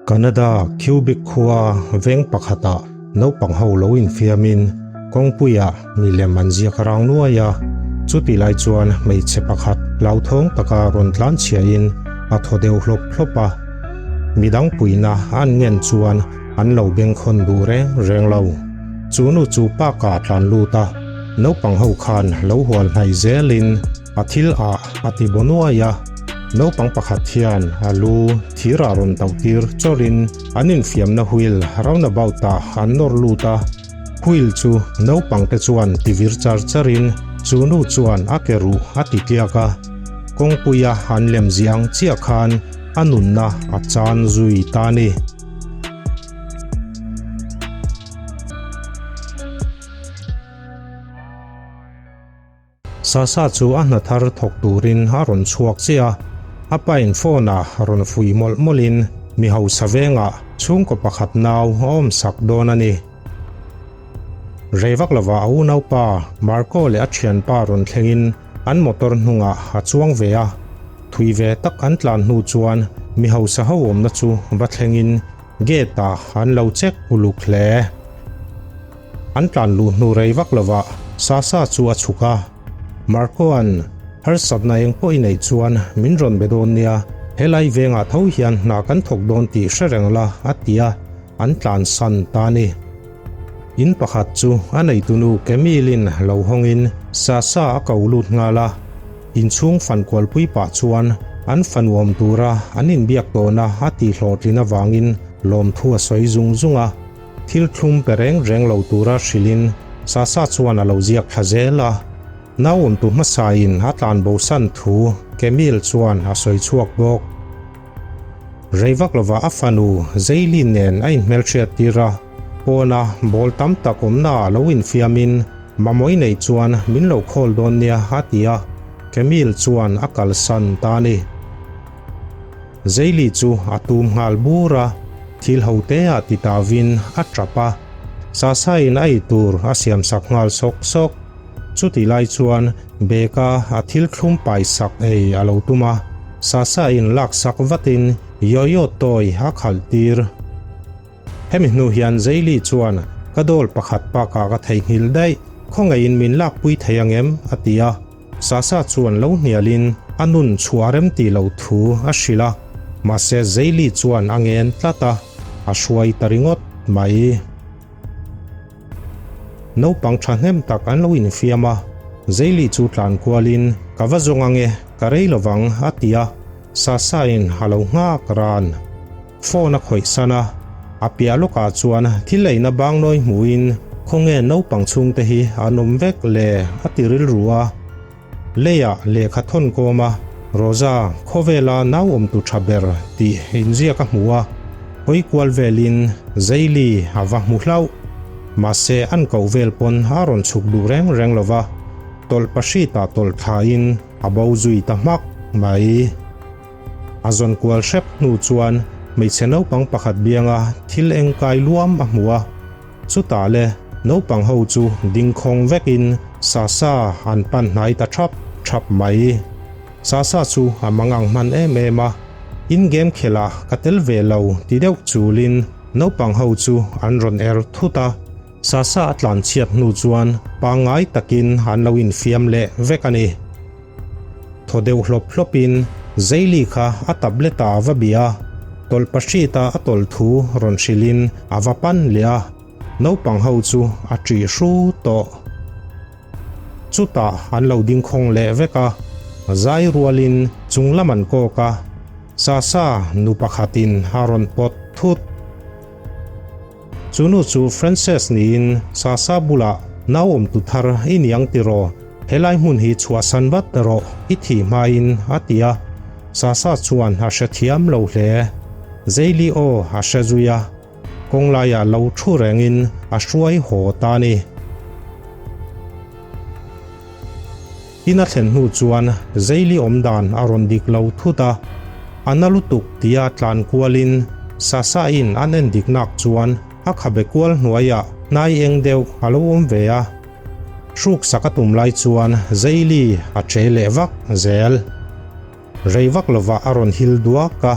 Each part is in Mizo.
Canada Quebec khua veng pakhatah naupang ho lo infiamin kawngpuiah milem an ziak rang nuai a, chutih lai chuan hmeichhe pakhat hlauthawng taka rawn tlanchhiahin a thaw deuh hlawp hlawp a. Midang puihna an ngen chuan an lo bengkhawn duh reng reng lo. Chu nu chu park-ah a tlan lut a, naupang ho khan lo hual hnaih zelin a thil ah a ti baw nuai a. Naupang pakhat hian a lu thirah rawn tauh tir chawrin an infiamna wheel roundabout ah an nawr lut a. Wheel chu naupang te chuan ti vir char charin chu nu chuan a ke ruh a ti tliak a. Kawngpuia an lem ziang chiah khan a nunna a chan zui ta a ni. Sasa chu a hna thar thawk turin a rawn chhuak chiah a, a pain phone a rawn fuih mawlh mawlhin mi hausa vengah chhungkaw pakhat nau a awm sak dawn a ni. Rei vak lovah a unaupa Marco leh a thianpa rawn thlengin an motor hnungah a chuang ve a, thui ve tak an tlan hnu chuan mi hausa ho awmna chu va thlengin gate ah an lo check uluk hle. An tlan luh hnu rei vak lovah Sasa chu a chhuk a, Marco-a'n harsatna eng pawh i neih chuan min rawn be dawn nia, helai vengah tho hian hna kan thawk dawn tih hre reng la a ti a, an tlansan ta a ni. In pakhat chu a neitunu Camille-in lo hawngin Sasa a ko lut nghal a, inchhung fankualpui pah chuan an fanuam tura an inbiak tawhna a tihhlawhtlin avangin lawmthu a sawi zung zung a. Thil thlum pe reng reng lo tura hrilhin Sasa chuan a lo ziak thla zel a. Nauawmtu hmasain a tlan bosan thu Camille chuan a sawi chhuak bawk. Rei vak lovah a fanu Zeilin nen a inhmelhriat tir a, pawna ball tam tak awmnaah lo infiamin mamawh i neih chuan min lo call dawn nia a ti a, Camille chuan a kalsan ta a ni. Zeili chu a tum nghal bur a, thil ho te ah ti tavin a tap a, Sasa-in a ei tur a siam sak nghal sawk sawk. Chutih lai chuan bag-a a thil thlum pai sak ei a lo tum a, Sasa-in lak sak vatin yo-yo toy a khalh tir. Hemi hnu hian Zeili chuan ka doll pakhat bakah ka theihnghilh daih, khawngaihin min lakpui thei ang em? a ti a. Sasa chuan lo hnialin a nun chhuah rem tih loh thu a hrilh a, mahse Zeili chuan a ngen tlat a, a hruai ta ringawt mai. Naupang thahnem tak an lo infiam a, Zeili chu tlan kualin ka va zawng ange, ka rei lovang a ti a, Sasa-in a lo nghak ran. Phone a khawih san a, a piah lawkah chuan thil eina bangnawi hmuhin khawnge naupang chhungte hi an awm vek le a ti rilru a. Leiah lehkha thawn kawm a, Rosa khawvela nau awmtu tha ber tih inziak a hmu a, hawi kual velin Zeili a va hmu hlauh. Mahse an koh vel pawn a rawn chhuk duh reng reng lo va, tawlh pahritah tawlh thlain a bo zui ta hmak mai. A zawn kual hrep hnu chuan hmeichhe naupang pakhat bianga thil eng kai luam a hmu a, chutah le naupang ho chu ding khawng vekin Sasa an pan hnai ta thap thap mai. Sasa chu a mangang hman em em a, In game khelh ah ka tel ve lo ti deuh chulin naupang ho chu an rawn er thut a, Sasa a tlanchhiat hnu chuan pangngai takin an lo infiam leh vek a ni. Thaw deuh hlawp hlawpin Zeili kha a tablet ah a va bia a, tawlh pahrit a a tawlh thu rawn hrilhin a va pan leh a, naupang ho chu a ṭih hru tawh. Chutah an lo ding khawng leh vek a, zai rualin chung lam an kawk a, Sasa nu pakhatin a rawn pawt thut. Chu nu chu Frances niin Sasa bulah nau awmtu thar i ni ang tiraw, helai hmun hi chhuahsan vat rawh i thih hmain a ti a. Sasa chuan a hrethiam lo hle. Zeili aw a hre zui a, kawng laiah lo thu rengin a hruai haw ta a ni. In a thlen hnu chuan Zeili awm dan a rawn dik lo thut a, a na lutuk tia tlan kualin Sasa-in an en dik nak chuan a khabe kual hnuaiah hnai eng deuh a lo awm ve a. Hruk sak a tum lai chuan Zeili a che leh vak zel. Rei vak lovah a rawn hil duak a.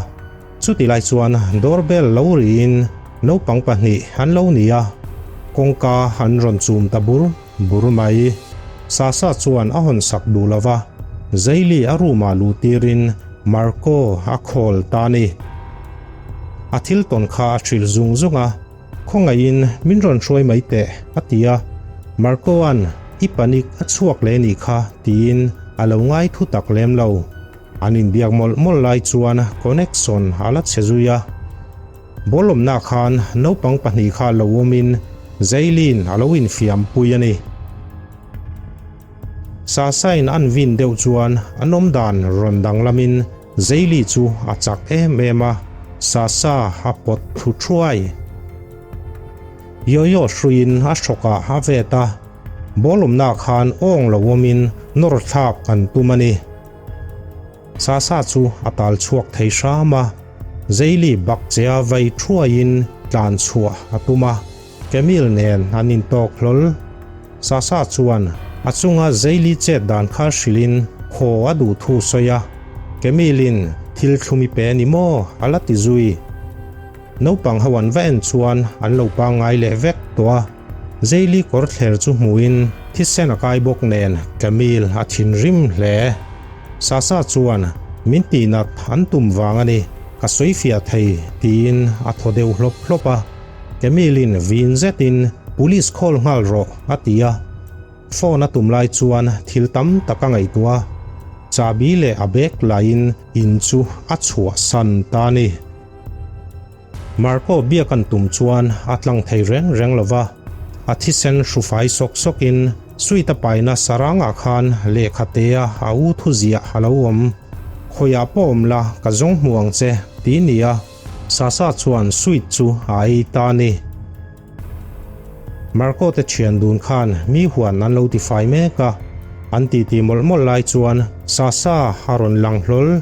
Chuti lai chuan door bell lo riin naupang pahnih an lo ni a, kawngka an rawn chum ta bur bur mai. Sasa chuan a hawn sak duh lo va, Zeili a room ah luh tirin Marco a call ta a ni. A thil tawn kha a hrilh zung zung a, Khawngaihin min rawn hruai mai teh, a ti a. Marco-a'n i panic a chhuak leh nih kha tiin a lo ngai thu tak lem lo. An inbiak mawlh mawlh lai chuan connection a la chhe zui a. Ball awmna khan naupang pahnih kha lo awmin Jailyn a lo infiam pui a ni. Sasain an vin deuh chuan an awmdan rawn danglamin Zeili chu a chak em em a, Sasa a pawt thlu thuai. Yoyo hruiin a hrawkah a vet a, ball awmna khan awng lo awmin nawr thlak an tum a ni. Sasa chu a tal chhuak thei hram a, Zeili bak che a vai thuaiin tlan chhuah a tum a. Camille nen an intawk hlawl. Sasa chuan a chunga Zeili chet dan kha hrilhin haw a duh thu sawi a, Camille-in thil thlum i pe a ni maw? a la ti zui. Naupang ho an va en chuan an lo pangngai leh vek tawh a, Zeili kawr thler chu hmuhin thisen a kai bawk nen Camille a thinrim hle. Sasa chuan min tihnat an tum vang a ni, ka sawi fiah thei tiin a thaw deuh hlawp hlawp a. Camille-in vin zetin Police call nghal rawh a ti a, phone a tum lai chuan thil tam tak a ngaihtuah a, chahbi leh a bag laiin in chu a chhuahsan ta a ni. Marco biak an tum chuan a tlang thei reng reng lo va, a thisen hrufai sawk sawkin Sweet a paina sarangah khan lehkha tea a u thuziah a lo awm. Khawiah pawh awm la ka zawng hmu ang che ti nia. Sasa chuan sweet chu a ei ta a ni. Marco te thian dun khan mi huan an lo tifai mek a, an titi mawlh mawlh lai chuan Sasa a rawn lang hlawl.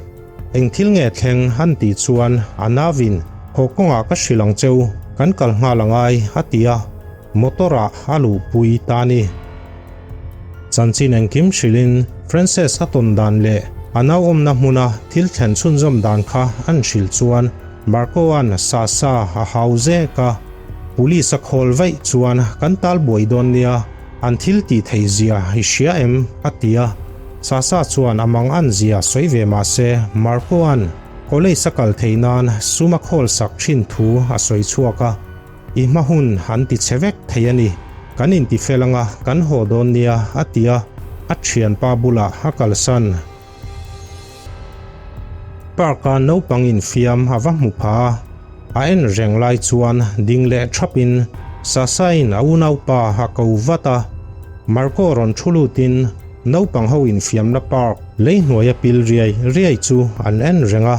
Eng thil nge thleng an tih chuan a navin haw kawngah ka hrilh ang cheu, kan kal nghal angai a ti a, motor ah a luhpui ta a ni. Chanchin engkim hrilhin Frances a tawn dan leh a nauawmna hmuna thil thlen chhunzawm dan kha an hrilh chuan Marco-a'n Sasa a hau zek a, Police a khawl vaih chuan kan tal buai dawn nia, an thil tih theih zia i hria em? a ti a. Sasa chuan a mang an zia sawi ve mah se Marco-a'n college a kal theih nan sum a khawl sak thin thu a sawi chhuak a. I hma hun an ti che vek thei a ni, kan inti fel anga kan haw dawn nia a ti a, a thianpa bulah a kalsan. Park-a naupang infiam a va hmu pha a, a en reng lai chuan ding leh thapin Sasa-in a unaupa a ko vat a, Marco rawn thu lutin naupang ho infiamna park lei hnuaia pil riai riai chu an en reng a.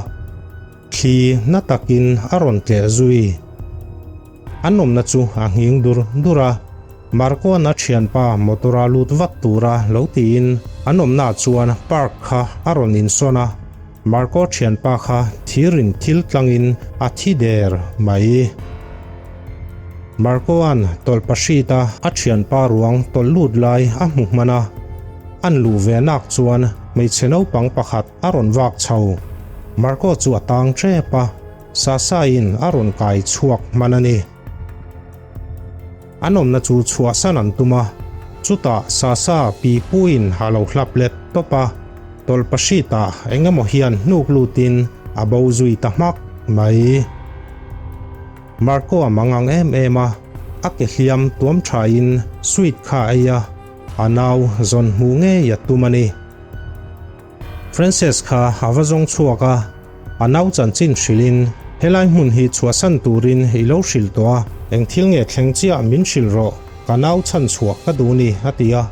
Thli na takin a rawn tleh zui. An awmna chu a nghing dur dur a, Marco-a'n a thianpa motor-a lut vat tura lo tiin an awmnaah chuan park kha a rawn insawn a, Marco thianpa kha thirin thil tlangin a thi der mai. Marco-a'n tawlhpahrit-a a thianpa ruang tawlh lut lai a hmu hman a, an luh ve nak chuan hmeichhe naupang pakhat a rawn vak chho. Marco chu a tang tep a, Sasa-in a rawn kai chhuak hman a ni. An awmna chu chhuahsan an tum a, chutah Sasa pi puiin a lo hlap let tawp a, tawlhpahritah eng emaw hian hnuk lutin a bo zui ta hmak mai. Marco a mangang em em a, a ke hliam tuam thain sweet kha a ei a, a nau zawn hmuh ngei a tum a ni. Frances kha a va zawng chhuak a, a nau chanchin hrilhin, Helai hmun hi chhuahsan turin i lo hrilh tawh a, eng thil nge thleng chiah min hrilh rawh, ka nau chhan chhuah ka duh ni, a ti a.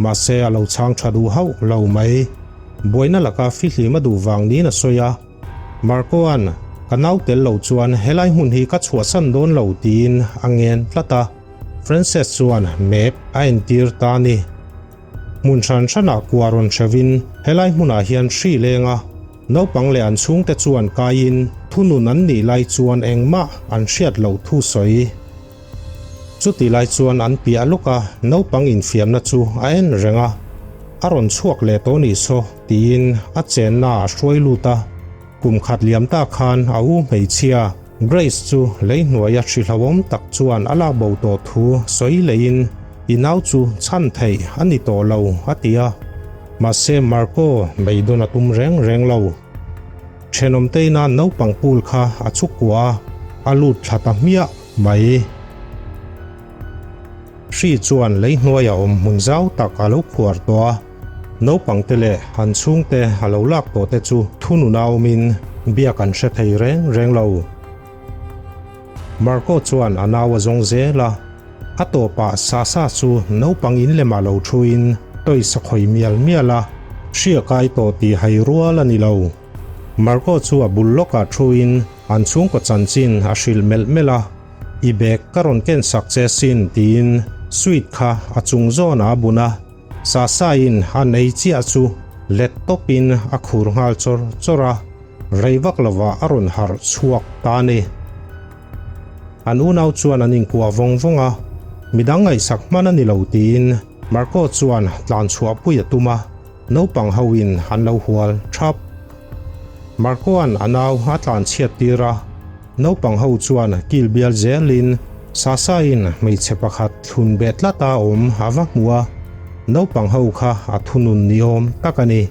Mahse a lo chhang tha duh hauh lo mai. Buaina laka fihlim a duh vang niin a sawi a. Marco-a'n, Ka nau tel lo chuan helai hmun hi ka chhuahsan dawn lo tiin a ngen tlat a. Frances chuan map a entir ta a ni. Hmun hran hranah kua rawn hrevin helai hmunah hian hri leng a, naupang leh an chhungte chuan kaiin thunun an nih lai chuan engmah an hriat loh thu sawi. Chuti lai chuan an piah lawk a, naupang infiamna chu a en reng a, a rawn chhuak leh tawh nih saw tiin a chenna a hruai lut a. Kum khat liam ta khan a u hmeichhia Grace chu lei hnuaia hri hlauhawm tak chuan a lak bo tawh thu sawi leiin i nau chu chhan theih a ni tawh lo a ti a. Mahse Marco beidawn a tum reng reng lo. Thenawmteina naupang pool kha a chukkuah a, a lut thla ta hmiah mai. Hri chuan lei hnuaia awm hmun zau tak a lo khuar tawh a, naupangte leh an chhungte a lo lak tawh te chu thunun a awmin biak an hre thei reng reng lo. Marco chuan a nau a zawng zel a, a tawpah Sasa chu naupang in lemah lo thuin toys a khawi mial mial a, hri a kai tawh tih hai rual a ni lo. Marco chu a bul lawkah thuin an chhungkaw chanchin a hrilh melh melh a. I bag ka rawn ken sak che sin tiin sweet kha a chung zawnah a bun a, Sasaiin a nei chiah chu let tawpin a khur nghal chawr chawr a, rei vak lovah a rawn harh chhuak ta a ni. An unau chuan an inkuah vawng vawng a, midang ngaihsak hman a ni lo tiin Marco chuan tlan chhuahpui a tum a, naupang hoin an lo hual thap. Marco-a'n a nau a tlan chhiat tir a. Naupang ho chuan kil bial zelin Sasa-in hmeichhe pakhat thlun beh tlata awm a va hmu a, naupang ho kha a thunun ni awm tak a ni.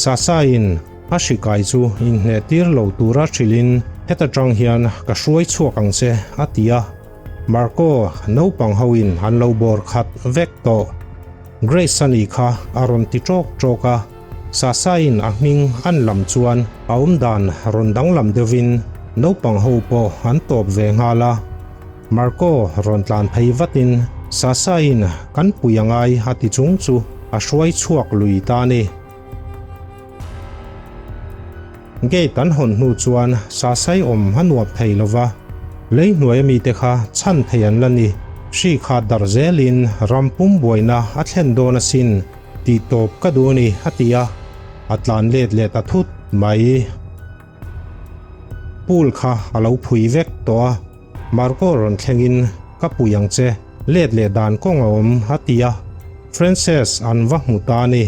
Sasa-in a hri kai chu inhneh tir lo tura hrilhin heta tang hian ka hruai chhuak ang che a ti a, Marco naupang hoin an lo bawr khat vek tawh. Grace a nih kha a rawn ti ṭawk ṭawk a. Sasaiin a hming an lam chuan a awmdan rawn danglam deuhin naupang ho pawh an tawp ve nghal a. Marco rawn tlan phei vatin Sasaiin kan pui a ngai a ti chung chu a hruai chhuak lui ta a ni. Gate an hawn hnu chuan Sasai awm a nuam thei lo va, lei hnuai mite kha chhan thei an la ni. Hri kha darh zelin ram pum buaina a thlen dawn asin. Tih tawp ka duh a ni, a ti a, a tlan let leh ta thut mai. Pool kha a lo phui vek tawh a, Marco rawn thlengin ka pui ang che, let leh dan kawng a awm, a ti a, Frances an va hmu ta a ni.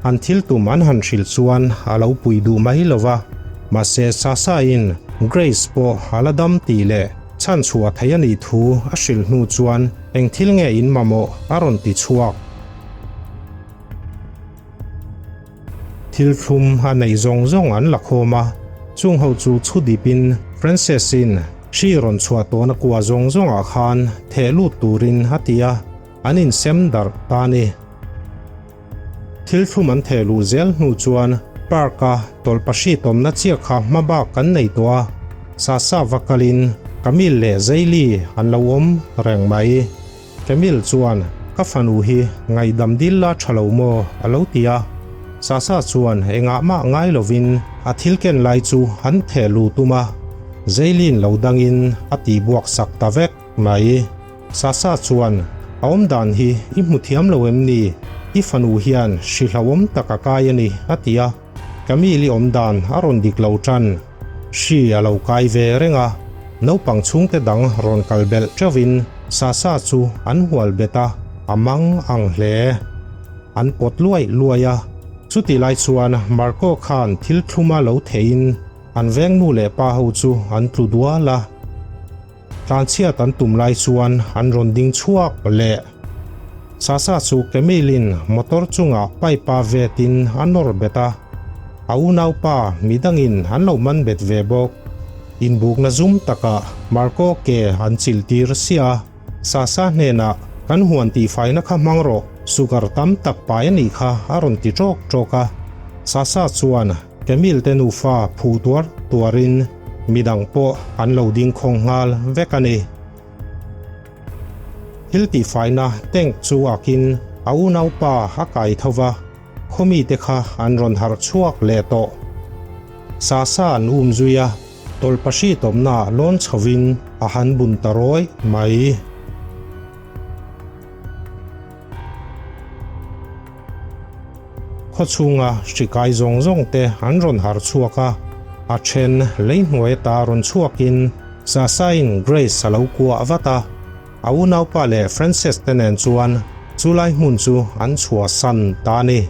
An thil tum an han hrilh chuan a lo pui duh mai lo va, mahse Sasa-in Grace pawh a la dam tih leh chhan chhuah theih a nih thu a hrilh hnu chuan eng thil nge in mamawh a rawn ti chhuak. Thil thlum a neih zawng zawng an la khawm a, chung ho chu chhu dipin Frances-in hri rawn chhuah tawhna kua zawng zawngah khan theh lut turin a ti a, an insem darh ta a ni. Thil thlum an theh luh zel hnu chuan park-a tawlhpahrit awmna chiah kha hma bak kan nei tawh a, Sasa va kalin Camille leh Zeili an lo awm reng mai. Camille chuan ka fanu hi ngaihdam dil la tha lo maw a lo ti a, Sasa chuan engah mah ngai lovin a thil ken lai chu an theh luh tum a, Zeili'n lo dangin a tihbuak sak ta vek mai. Sasa chuan, A awm dan hi i hmu thiam lo em ni? I fanu hian hri hlauhawm tak a kai a ni, a ti a. Camille i awm dan a rawn dik lo tan. Hri a lo kai ve reng a, naupang chhungte dang rawn kal belh teuhin Sasa chu an hual bet a, a mang ang hle. An pawt luai luai a, chutih lai chuan Marco khan thil thluma lo theihin an veng nu leh pa ho chu an tlu dual a. Tlanchhiat an tum lai chuan an rawn ding chhuak leh. Sasa chu Camille-in motor chungah pipe-a vetin a nawr bet a, a unaupa midangin an lo man bet ve bawk. Inbukna zum takah Marco ke an chilh tir sia. Sasa hnenah, Kan huan tihfaina kha hmang rawh, sugar tam tak pai a nih kha a rawn ti ṭawk ṭawk a. Sasa chuan Camille te nufa phuh tuar tuarin midang pawh an lo ding khawng nghal vek a ni. Thil tihfaina tank chu akin a unaupa a kai tho va, khawmite kha an rawn harh chhuak leh tawh. Sasa an um zui a, tawlhpahri tawpnaah lawn chhovin a han bun ta rawih mai. Khaw chhunga hri kai zawng zawng te an rawn har chhuak a, a then lei hnuai ata rawn chhuakin Sasa-in Grace a lo kuah vat a, a unaupa leh Frances te nen chuan chulai hmun chu an chhuahsan ta a ni.